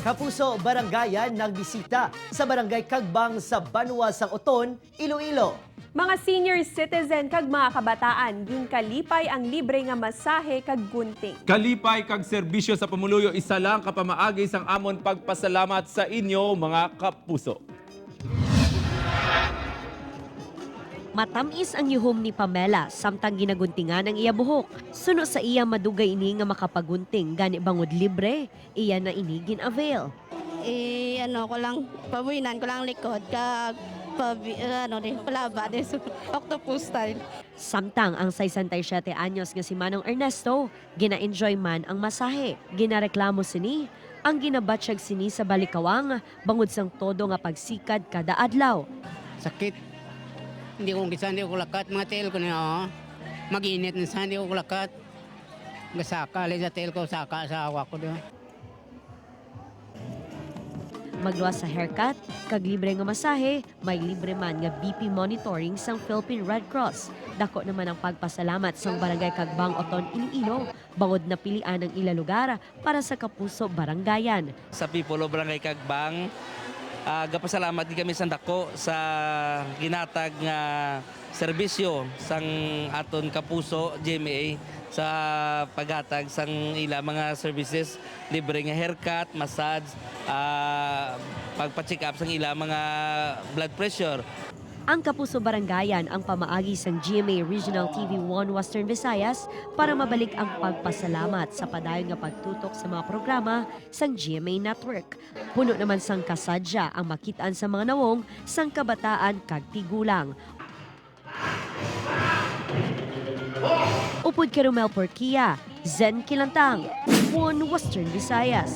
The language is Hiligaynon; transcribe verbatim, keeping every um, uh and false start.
Kapuso Barangayan nagbisita sa Barangay Kagbang sa Banwa sang Oton, Iloilo. Mga senior citizen kag mga kabataan, ginkalipay ang libre nga masahe kag gunting. Kalipay kag serbisyo sa pumuluyo, isa lang ka pamaagi sang amon pagpasalamat sa inyo, mga kapuso. Matam-is ang yuhom ni Pamela samtang ginaguntingan ang iya buhok. Suno sa iya, madugay ini nga makapagunting, gani bangod libre, iya na ini gin-avail. Eh, ano ko lang, pabuhinan ko lang likod, kag pabi-, ano, di, palaba, di, octopus style. Samtang ang sesenta y siete anyos nga si Manong Ernesto, gina-enjoy man ang masahe. Ginareklamo sini ang ginabatyag sini sa balikawang bangod sang todo nga pagsikad kada adlaw. Sakit. Hindi ko kisa, hindi ko lakat, mga tiil ko na, oh. Mag-init na sa, hindi ko lakat. Gasaka, lang sa tiil ko, saka sa awa ko doon. Magluwas sa haircut kag libre nga masahe, may libre man nga B P monitoring sang Philippine Red Cross. Dako naman ang pagpasalamat sang Barangay Kagbang Oton, Iloilo, bangod napilian ang ila lugar para sa Kapuso Barangayan. Sa people of Barangay Kagbang, ah, gapasalamat gid kami sang dako sa ginhatag nga serbisyo sang aton Kapuso G M A sa paghatag sang ila mga services, libre nga haircut, massage, ah, pagpa-check up sang ila mga blood pressure. Ang Kapuso Barangayan ang pamaagi sang G M A Regional T V One Western Visayas para mabalik ang pagpasalamat sa padayon nga pagtutok sa mga programa sang G M A Network. Puno naman sang kasadya ang makit-an sa mga nawong sang kabataan kag tigulang. Upod kay Romel Porquia, Zen Kilantang, One Western Visayas.